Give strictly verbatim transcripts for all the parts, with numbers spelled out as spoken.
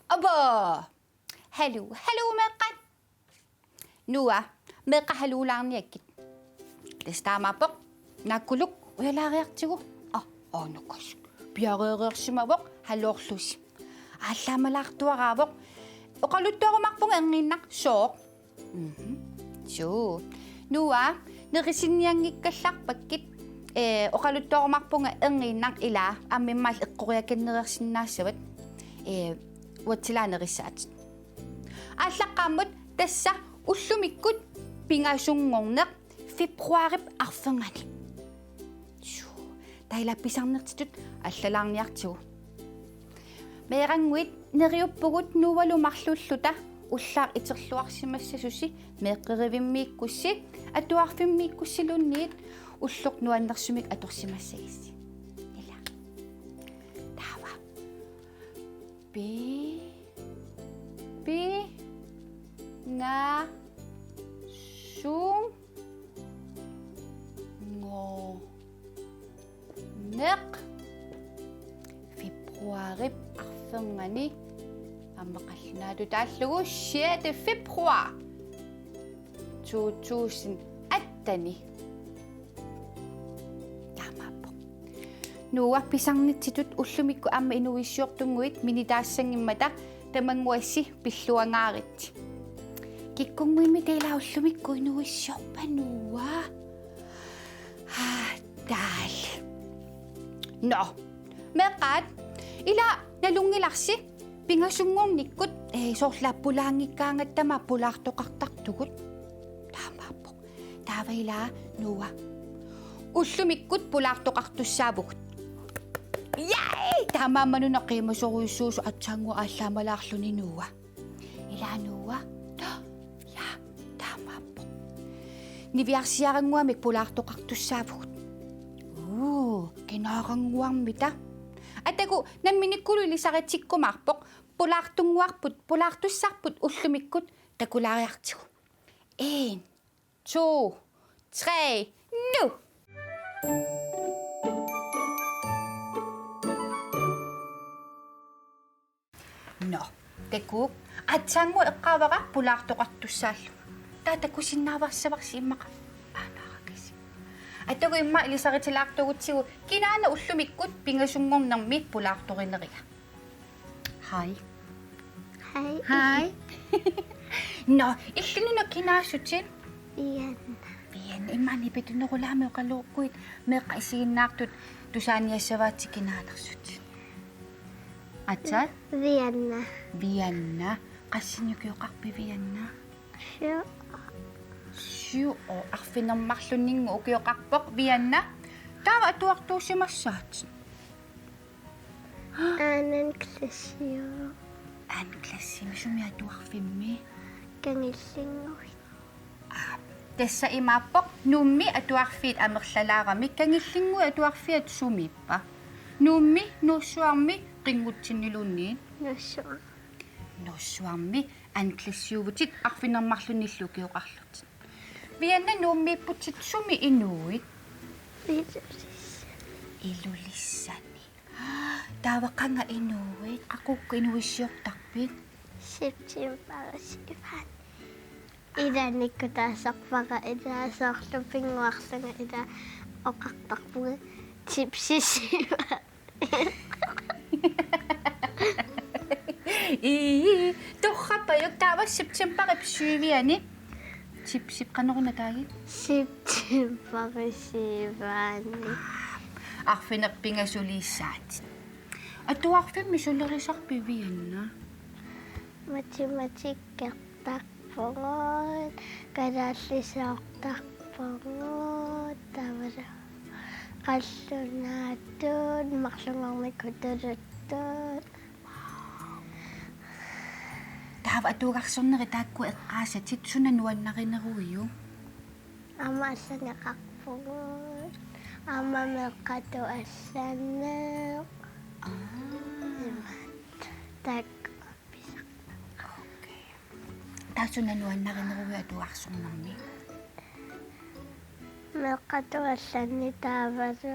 Aba! Haluu, haluu meeqqat. Noah, meeqqat haluulaarniakkit. Tassa taamaappoq. Naakkuluk ujalaariartigu. Aa, aa, nukas. Piareereersimavoq haluorlusi. Aallaamalaartuaraavoq. Oqaluttuarumaarpunga erniinnaq sooq. Mhm. Suu. Noah, nerisinnianngikkallarpakkit, ee, oqaluttuarumaarpunga erniinnaq ilaa aamma immaqa eqqoriakannereersinnaassavat, ee, uatsilaanerissaatit. Aallaqqaammut tassa ullumikkut pingasunngorneq februaarip arfernganni. Suu, taava ilaa pisarnertitut allalaarniartigu. Meerannguit neriuppugut Noahlu marluulluta ullaaq iterluarsimassasusi meeqqerivimmiikkussi atuarfimmiikkussiluunniit ulloq nuannersumik atorsimassagissi. Ilaa. Taava. Pi-, pi-, nga-, sung-, ngo-, neq. Februaarip arfernganni aamma qallunaatut taallugu sjette februar to tusind atten. Taamaappoq. Noah, pisarnitsitut ullumikkut aamma inuuissiortunnguit minitaassanngimmata tamannguassi pilluangaaritsi. Kikkunnguimmi taava ilaa ullumikkut inuuissiorpa, Noah? Aa, taali. Nå. Meeqqat, ilaa nalunngilarsi pingasunngornikkut, ee, soorlu pulaanngikkaangatta aamma pulaartoqartartugut. Taamaappoq. Taava ilaa, Noah. Ullumikkut pulaartoqartussaavugut. Yay! Taamaammat una qiimasorujussuusoq aatsaannguaq aallaamalaarluni, Noah. Ilaa, Noah. Ta-, ja, taamaappoq. Niviarsiarannguamik pulaartoqartussaavugut. Uu, kinaarannguarmita. Atagu namminekkulu ilisaritsikkumaarpoq. Pulaartunnguarput, pulaartussarput ullumikkut takulaariartigu. En, to, tre, nu! Nå, takuuk. Aatsaannguaq eqqaavara pulaartoqartussaallugu. Taava takusinnaavarsavarsi immaqa. Aanarakasi. Atagu immaqa ilisaritilaartugutsigu kinaana ullumikkut pingasunngornermi pulaartorineriga. Hej. Hej. Hej. Nå, illit una kinaassutit? Vianna. Vianna, imaani pitunerulaami oqaluukkuit meeqqat isiginnaartut tusaaniassavaatsit kinaanersutit. Aatsaat? Vianna. Vianna. Qassinik ukioqarpit, Vianna? Syv. Syv. Arfineq-marlunninnguit ukioqarpoq Vianna. Taava atuartuusimassaatit? Anden klassiuvoq. Anden klassimi, sumi atuarfimmi? Kangillinnguit. Aa, tassa imaappoq Nuummi atuarfiit amerlalaarami, Kangillinnguit atuarfiat sumiippa? Nuummi, Nuussuarmi, Qinngutsinniluunniit? Nuussuarmi. Nuussuarmi, anden klassiuvutit, arfineq-marlunnillu ukioqarlutit. Vianna, Nuummiipputit sumi inuit? Ilulissani. Ilulissani. Taava qanga inuit, qaqugu inuuissiortarpit? September syvani. Ila nikkutaasorpara, ila soorlu pinnguarlunga ila oqartarpunga Tipsi syvani. Ii, torrappajuk. Taava septembarip syviani. Tipsip qanoruna taagi? Septembarip syvani. Arfineq-pingasuliissaatit. Atuarfimmi sulerisarpit, Vianna? Matematikkertarpugut, kalaallisoortarpugut, taavalu qallunaatut, marlunngornikkut tuluttut. Taava atugarsornerit taakku eqqaasatit, suna nuannarineruiuk? Aamma allanngeqarpugut. Aamma meeqqatut allanneq. Aa. Ima. Taakku. Okay. Taassuma nuannarineruvoq atuarsornermi. Meeqqatut allanneq taavalu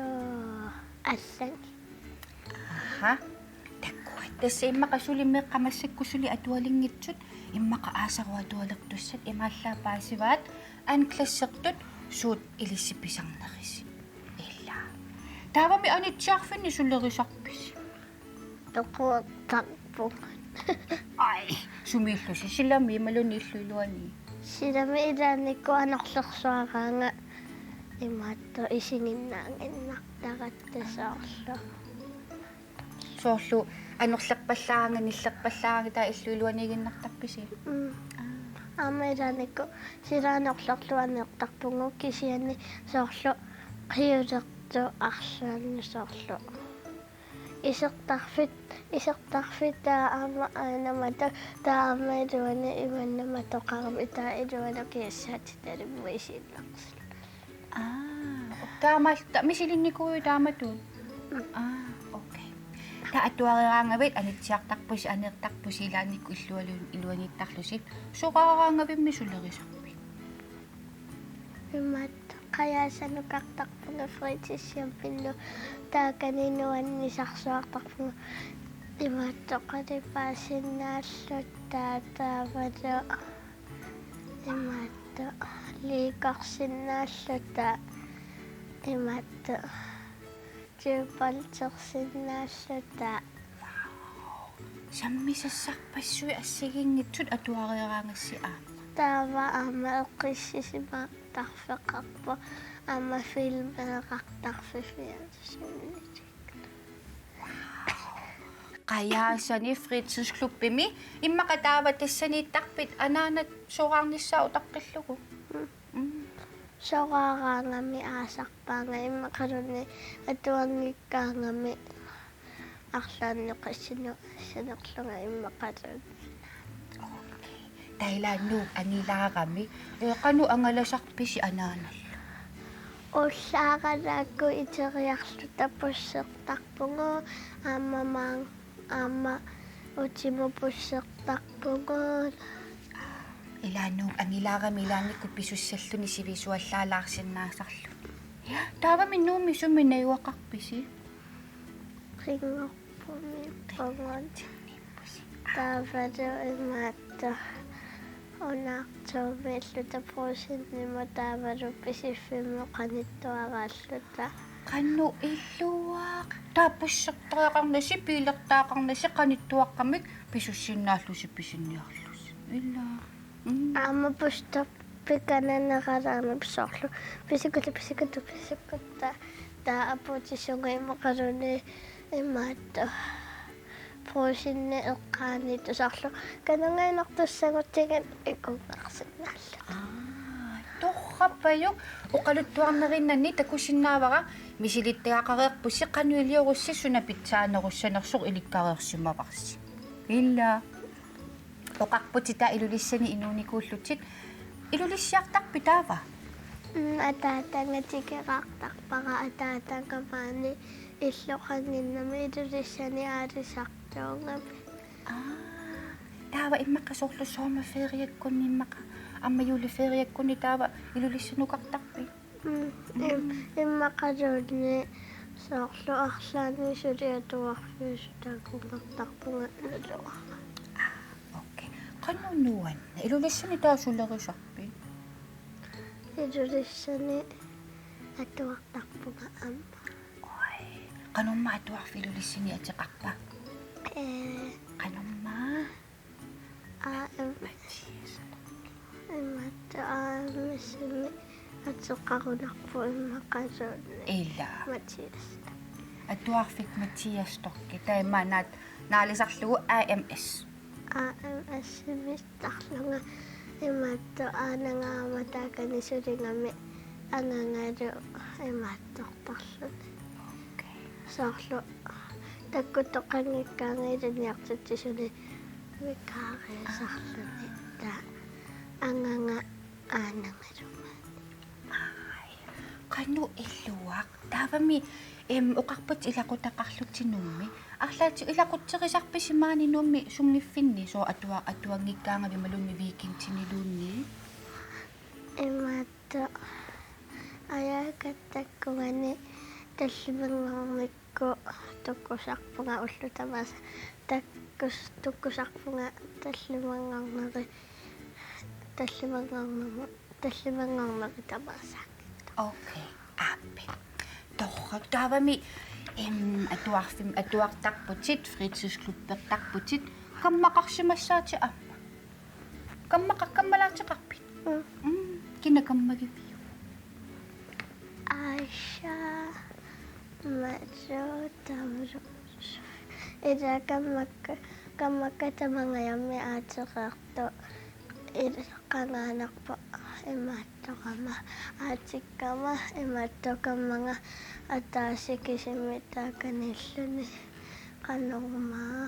allanneq. Aha. Takuat. Tassa immaqa suli meeqqat massakkut suli atualinngitsut, immaqa aasaru atualertussat imaallaat paasivaat anden klassertut suut ilissi pisarnerisi. Ilaa. Taavami anitsiarfinni sulerisarpisi? Toquartarpunga. Ai, sumiillusi, silami imaluunniit illup iluani? Silami ilaannikkut anorlersuaraanga imaattoq isiginnaannginnartaratta soorlu. Soorlu anorlerpallaaraangat, nillerpallaaraangat taava illup iluaniiginnartarpisi? Mm. Aa. Aamma ilaannikkut sila anorlerlugu aneertarpugut kisianni soorlu qiulertut arlaannut soorlu. Isertarfik, isertarfik taava aamma aana matoq taava aamma iluani imanna matoqarami taava iluani kiassaatit talimma isiinnarsinnaa. Aa, taamaalilluta misilinnikuuit taamatut? Mm. Aa, okay. Taava atuareeraangavit anitsiartarpusi, aneertarpusi ilaannikkut illualu-, iluaniittarlusi. Soraaraangavimmi sulerisarpit? Imaattoq qajaasanukartarpunga fritidshjemmilu taakani nuannisarsuartarpunga. Imaattoq qalipaasinnaalluta taavalu. Imaattoq liikorsinnaalluta. Imaattoq tjupaltersinnaalluta. Sammisassarpassuit assigiinngitsut atuareeraangassi aamma. Taava aamma eqqissisimaartarfeqarpoq aamma filmeerartarfik fjernsynitik. Qajaasani fritidsklubbimi immaqa taava tassaniittarpit anaanat soraarnissaat utaqqillugu? Mm. Mm. Soraaraangami aasarpaanga immaqaluunniit atuanngikkaangami arlaannik qassinut assanerlunga immaqaluunniit. Okay. Taava ilaa Nuuk angilaarami, ee, qanoq angalasarpisi anaanallu? Ullaaralaakku iteriarluta bussertarpugut aamma maanga aamma utimut bussertarpugut. Ilaa Nuuk angilaarami ilaannikkut pisussalluni sivisuallaalaarsinnaasarluni. Taavami Nuummi sumi najugaqarpisi? Qinngorpumippugut. Taavalu imaattoq unaartuumiilluta Brugsenimut taavalu Pisiffimmut qanittuaraalluta. Qanoq illuaq? Taava bussertariaqarnasi, biilertariaqarnasi qanittuaqqamik pisussinnaallusi pisiniarlusi. Ilaa. Mm. Aamma bussertariaqarnasi qananneralaarnap soorlu. Pisikutta, pisikutta, pisikutta. Taava apuutissuunga immaqaluunniit imaattoq. Brugsenip eqqaaniittoq soorlu kanangaanertussagutsigu ikungarsinnaalluta. Aa, torrappajuk oqaluttuarnerinnanni takusinnaavara misilittagaqareerpusi qanoq iliorussi suna pitsaanerussanersoq ilikkareersimavarsi. Ilaa. Oqarputit taava Ilulissani inuunikuullutit. Ilulissiartarpit taava? Mm, ataatagaq tikeraartarpara, ataatagaq maani illoqannginnami Ilulissani aalisartuugami. Aa, taava immaqa soorlu sommerferiekkunni immaqa, aamma juuliferiekkunni taava Ilulissanukartarpit? Mm, im-, mm. Immaqaluunniit soorlu arlaanni suli atuarfiusut takunnartarpunga naluara. Aa, okay. Qanoq nuanneq. Ilulissani taava sulerisarpit? Ilulissani atuartarpunga aamma. Oi. Qanormaa atuarfik Ilulissani ateqarpa? Ee. Qanormaa? A M S. Mathias. Imaattoq A M S-imi ateqarunarpoq immaqaluunniit. Ilaa. Mathias. Atuarfik Mathias Storch. Taava immaqa naat-, naalisarlugu A M S. A M S-imi tarlunga imaattoq aanangaama taakani suligami angangalu imaattortarluni. Okay. Soorlu takkuttoqanngikkaangat ilinniartitsisuni vikaariusarluni taava anganga aanangalumaani. Qanoq iluaq. Taavami, em, oqarputit ilaqutaqarlutit Nuummi. Arlaatigut ilaqutterisarpisi maani Nuummi sunngiffinni, soorlu atua-, atuanngikkaangavit imaluunniit weekendiniluunniit? Imaattoq. Ajaakattakkunani tallimanngornikku tukkusarpunga ullut tamaasa. Takkus-, tukkusarpunga tallimanngorneri-, tallimanngornermu-, tallimanngorneri tamaasa. Okay, aappi. Torrak, taavami, em, atuarfim-, atuartarputit, fritidsklubbertarputit, kammaqarsimassaatit aamma. Kammaqa-, kammalaateqarpit? Mm. Mm, kina kammagiviuk? Aisha, Majo, Tamru. Ila kammakka, kammakka tamangajammik aateqartoq. Ila qangaanarpoq imaattorama aatikkaama, imaattoq kammanga ataaseq kisimi taakaniilluni qanormaa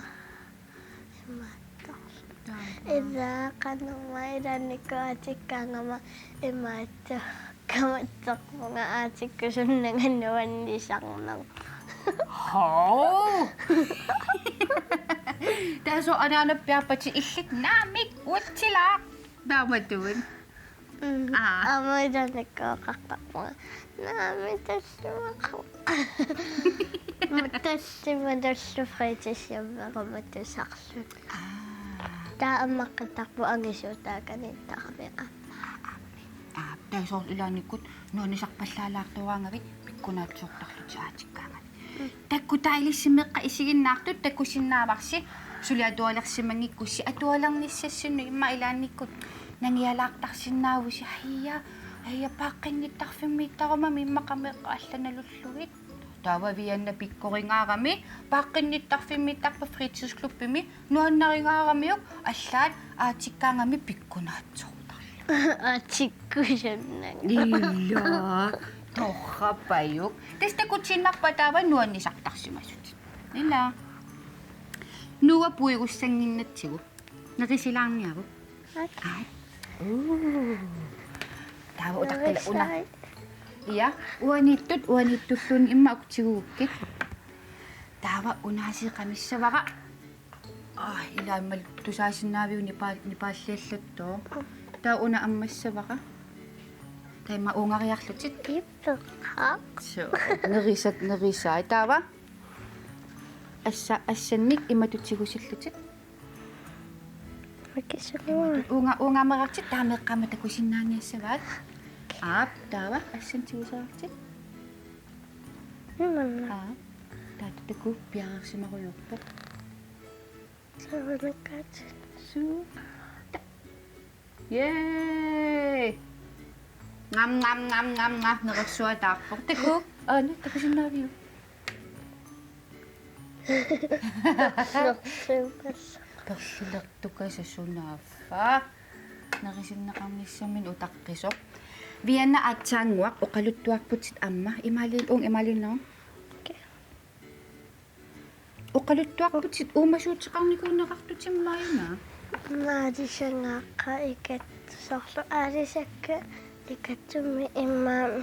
imaattorlu. Taama. Ila qanormaa ilaannikkut aatikkaangama imaattoq kamatserpunga aatikkusunnanga nuannisarneq. Hoo! Taava soorlu anaanappiarpatit illit naamik uatsilaaq. Taamatuut. Mm. Aa. Aamma ilaannikkut oqartarpunga. Naamik tallimaqu-. Tallimalullu fritidshjemmeruma tusarluni. Aa. Taava ammaqatarpoq angisuut taakaniittaramik aamma. Aa, aa. Aa, taava soorlu ilaannikkut nuannisarpallaalaartoraangavit pikkunaatsoortarlutit aatikkaangat. Taakku taava ilissi meeqqat isiginnaartut takusinnaavarsi, suli atualersimanngikkussi atualernissassinnut immaqa ilaannikkut nangialaartarsinnaavusi, aja, aja, paaqqinnittarfimmiittarumami immaqa meeqqat allat nalullugit. Taava Vianna pikkoringaarami, paaqqinnittarfimmiittarpa fritidsklubbimi, nuannarigaaramiuk allaat aatikkaangami pikkunaatsoortarluni. Aatikkusunnanga. Ila, torrapajuk. Tassa takutiinnarpaa taava nuannisartarsimasutit. Ila. Noah puigussannginnatsigu. Nerisilaarniaruk. Okay. Ai. Uu. Taava utaqqila una. Nerisai. Ja, uaniittut, uaniittulluunniit immaqa uku tigugukkit. Taava unaaseqamissavara. Aa, ila aamma tusaasinnaaviuk nipaa-, nipaalliallattoq. Taava una ammassavara. Taava immaqa uungariarlutit. Ippeqaaq. Suu. Nerisat, nerisai. Taava. Assa-, assannik imatut tigusillutit. Makisunnguaq. Uunga-, uungaamerartit taava meeqqat aamma takusinnaaniassavaat. Aap, taava assannik tiguserartit. Imanna. Aap. Taava takuuk piareersimarujoorpoq. Savanakkaat. Suu. Ta-. Yay! Ngam, ngam, ngam, ngam, ngam, nerersuataarpoq. Takuuk. Aana, takusinnaaviuk? Perlertukasaq sunaaffa. Nerisinneqarnissaminut utaqqisoq. Vianna aatsaannguaq oqaluttuarputit aamma. Imaali-, uunga imaaliunnagu. Okay. Oqaluttuarputit uumasuuteqarnikuuneqartutit maajuna. Aalisagaaqqat ikat-, soorlu aalisakkat ikatsummi immaqa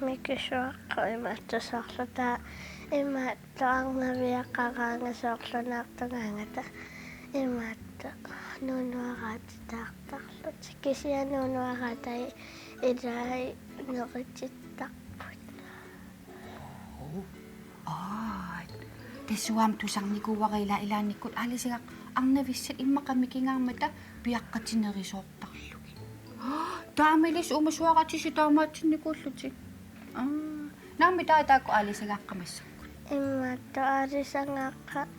mikisuaqqat imaattoq soorlu taava imaattoq arnaviaqaraangat soorlu naartugaangata imaattoq nuunuaraatitaartarlutik. Kisianni nuunuaraatai ilai neritittarput. Aa, tassa uanga tusarnikuuara ila-, ilaannikkut aalisagaq arnavissat immaqa mikigaarmata piaqqatinerisoortarlugit. Taamaasillutik uumasuaraatit taamaatinnikuullutik. Aa, naamik taava taakku aalisagaaqqat massakkut? Imaattoq aalisagaaqqat,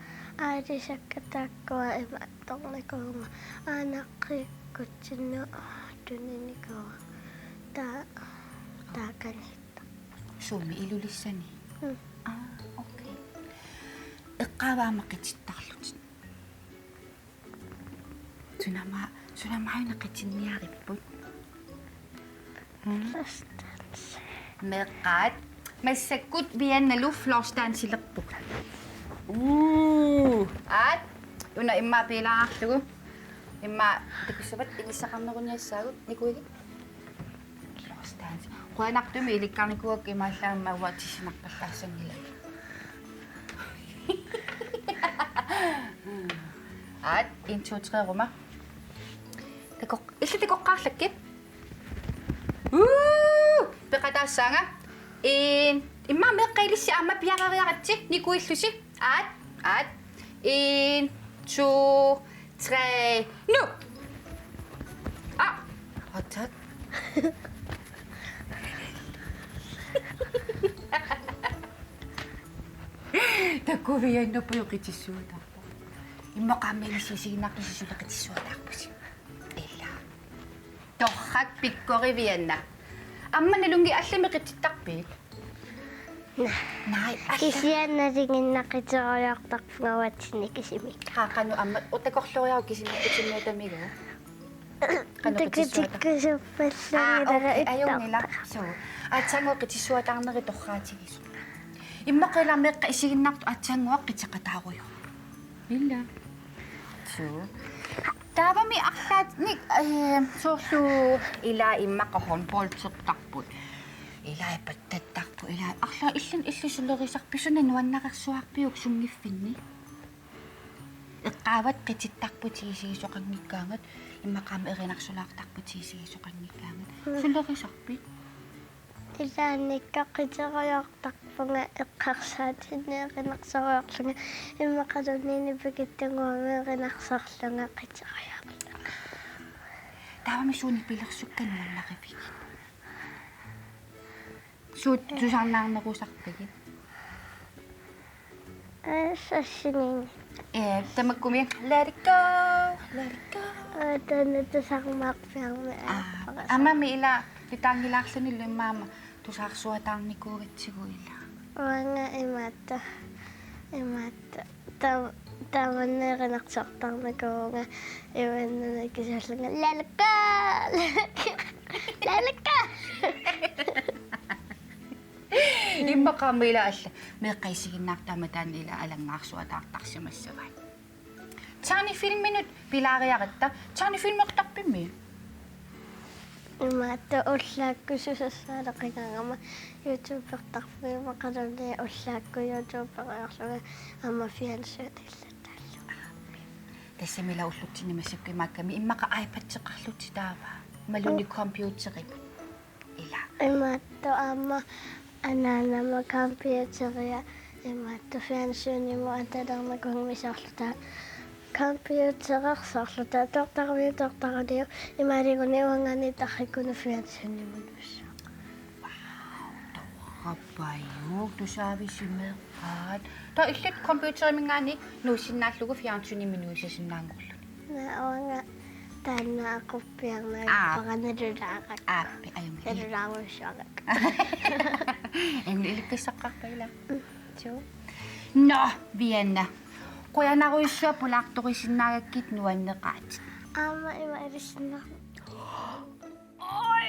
aalisakkat taakkua imaattornikuuvunga. Aanaqqikkutsinnut tuninikuuara. Taa-, taakaniitta. Sumi Ilulissani? Mm. Aa, okay. Eqqaavaa aamma qitittarlutit. Sunama-, sunamaana qitinniaripput? Mm. Floss dance. Meeqqat. Massakkut Viannalu floss dancelerpugut. Uu. Aat. Una immaqa piilaarlugu. Immaqa takussavat inissaqarneruniassaagut nikuigit. Floss dance. Qujanartumik ilikkarnikuuakka, imaallaat aamma uanga tissinarpallaassanngilanga. Aat, en, to, tre, ruma. Takoq-, illit takoqqaarlakkit. Uu, peqataassaanga. En, immaqa meeqqat ilissi aamma piareeriaritsi, nikuillusi. Aat, aat. En, to, tre, nu! Ah, hot, hot. Takuviannappoq, qitissutaarpoq. Immaqa aamma ilissi isiginnaartusi suli qitissutaarpusi. Ila. Torrak, pikkorik Vianna. Aamma nalunngilaq, allamik qitittarpit? Naa. Naa, alla. Kisianni nalinginnaqqiterujoortarpunga uatsinni kisimik. Haa, qanoq aamma utakorloriaruk kisimik utinniutamigu? Qanoq qitissutaarpit? Tikkutikkusuppallugit. Aa, okay, ajunngilaq. Suu. Aatsaannguaq qitissutaarneri torraatigisut. Immaqa ila meeqqat isiginnaartut aatsaannguaq qiteqataarujoorput. Ila. Suu. Taavami arlaannik, eh, soorlu ila immaqa håndboldertarput. Ila ipattattarput. Ila arlaat illit, illit sulerisarpit, suna nuannarersuarpiuk sunngiffinni? Eqqaavat qitittarputit isigisoqanngikkaangat, immaqa aamma erinarsulaartarputit isigisoqanngikkaangat. Mm. Sulerisarpit? Ilaannikkut qiterujoortarpunga eqqarsaatinni erinarsorujoorlunga, immaqaluunniit pikittunnguamik erinarsorlunga qiterujoorlunga. Taavami suut nipilersukkat nuannarivigit? Suut tusarnaarnerusarpigit? Aa, sassinini. Ee, tamakkumi let it go, let it go. Aa, taanna tusarnaarpiarmi. Aa, aappara. Aamma ila pitaanngilaarlunilu immaqa tusaarsuataarnikuugatsigu ila. Uanga imaattoq, imaattoq. Taam-, taamanna erinarsortarnikuuvunga imannak kisiallunga let it go, let it go, let it go. Immaqa aamma ila alla meeqqat isiginnaartut aamma taanna ila alanngaarsuataartarsimassavaat. Tegnefilminut pilaariaratta, tegnefilmertarpimmi? Imaattoq ullaakkut susassaaleqigangama YouTubertarpunga, immaqaluunniit ullaakkut YouTuberiarlunga aamma fjernsynillu taallunga. Tassami ila ullutsinni massakkut imaakkami immaqa iPadeqarlutit taava. Imaluunniit computerimut. Ila. Imaattoq aamma anaanama computeria, imaattoq fjernsynimut atalernikuugami soorlu taava. Computerersoorlu taava tortarami tortaraniu imaaliigunik uangaanniit tarrikkunik fjernsynimut nuussaaq. Wow, torrappajuk, tusaavisi meeqqat. Taava illit computeriminngaanniit nuussinnaallugu fjernsynimi nuisasinnaanngorluni. Naa uanga taanna aquppiarnera. Aa. Paranalulaaraq. Aappi, ajunngilaq. Nalulaarujussuaraq. Eng ilikkassaqarpa ila? Mm. Suu. Nå, Vianna. Qujanarujussuaq pulaartorisinnaagakkit, nuanneqaat. Aamma ima ilissinnaavat. Oj,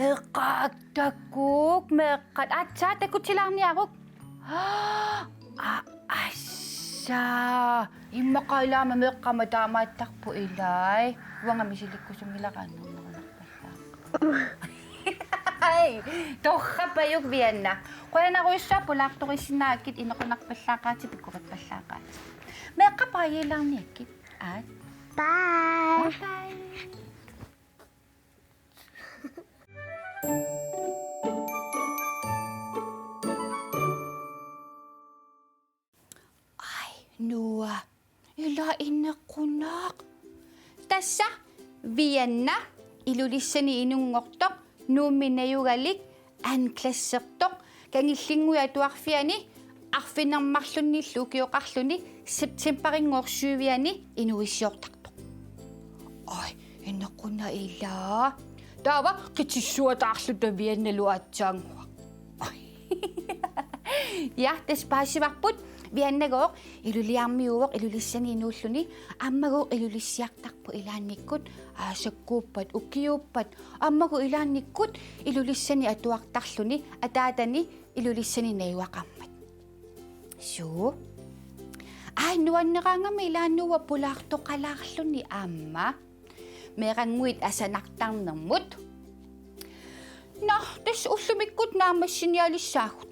eqqaaktakkuuk meeqqat. Aatsaat takutilaarniaruk. Aa, assa. Immaqa ila aamma meeqqama taamaattarput ilai. Uanga misilikkusunngilara annernerunarpallaaq. Ai, torrappajuk Vianna. Qujanarujussuaq pulaartorisinnaagakkit, inequnarpallaaqaatit, pikkorippallaaqaatit. Meeqqat baajiilaarniakkit. Aat. Bye. Bye bye. Ai, Noah. Ila inequnaq. Tassa Vianna, Ilulissani inunngortoq, Nuummi najugalik, anden klassertoq, Kangillinnguit Atuarfiani, arfineq-marlunnillu ukioqarluni, septemberinngooq syviani inuuissiortartoq. Oj, inequnaq ila. Taava qitissutaarluta Viannalu aatsaannguaq. Ja, tassa paasivarput. Viannagooq Iluliarmiuuvoq Ilulissani inuulluni, aammagooq Ilulissiartarpoq ilaannikkut, aasakkuuppat, ukiuuppat, aammagooq ilaannikkut Ilulissani atuartarluni, ataatani Ilulissani najugaqarmat. Suu. Ai, nuanneraangami ila Noah pulaartoqalaarluni aamma. Meerannguit asanartarnermut. Nå, tassa ullumikkut naammassinialissaagut.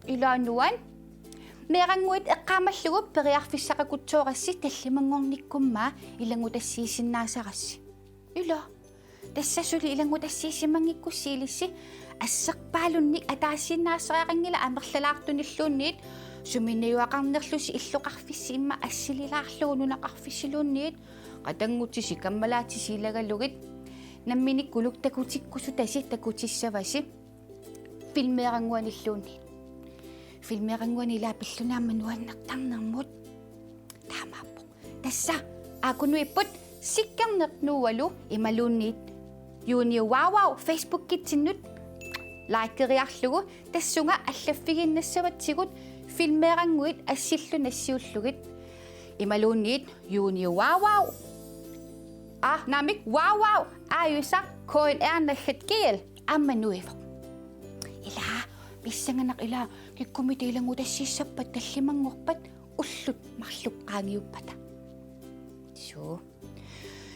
Ilaa nuan. Meerannguit eqqaamallugu periarfissaqaqutsoorassi tallimanngornikkummaa ilanngutassiisinnaasarassi. Ilaa. Tassa suli ilanngutassiisimanngikkussi ilissi asserpaalunnik ataasiinnaasariaqanngilaq amerlalaartunilluunniit suminnajugaqarnerlusi illoqarfissi immaqa assililaarlugu nunaqarfissiluunniit qatanngutisi kammalaatisi ilagalugit namminikkuluk takutikkusutasi takutissavasi filmeerannguanilluunniit. Filmeerannguani ilaa pillunaamma nuannertarnermut. Taamaappoq. Tassa aakunuipput Sikkerneq Noahlu imaluunniit Junior Wow Wow Facebookitsinnut likeriarlugu tassunga allaffigiinnassavatsigut filmeerannguit assillu nassiullugit imaluunniit Junior Wow Wow. Ah, naamik Wow Wow ajusa K N R naggat G L aamma nuivoq. Ilaa, pissanganaq ilaa, kikkummita ilanngutassiissappat tallimanngorpat ullut marluk qaangiuppata. Suu.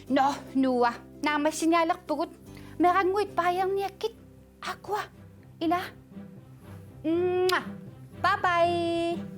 Nå, Noah, naammassinialerpugut, meerannguit baajerniakkit, aakkua, ilaa. Mwah. Bye bye.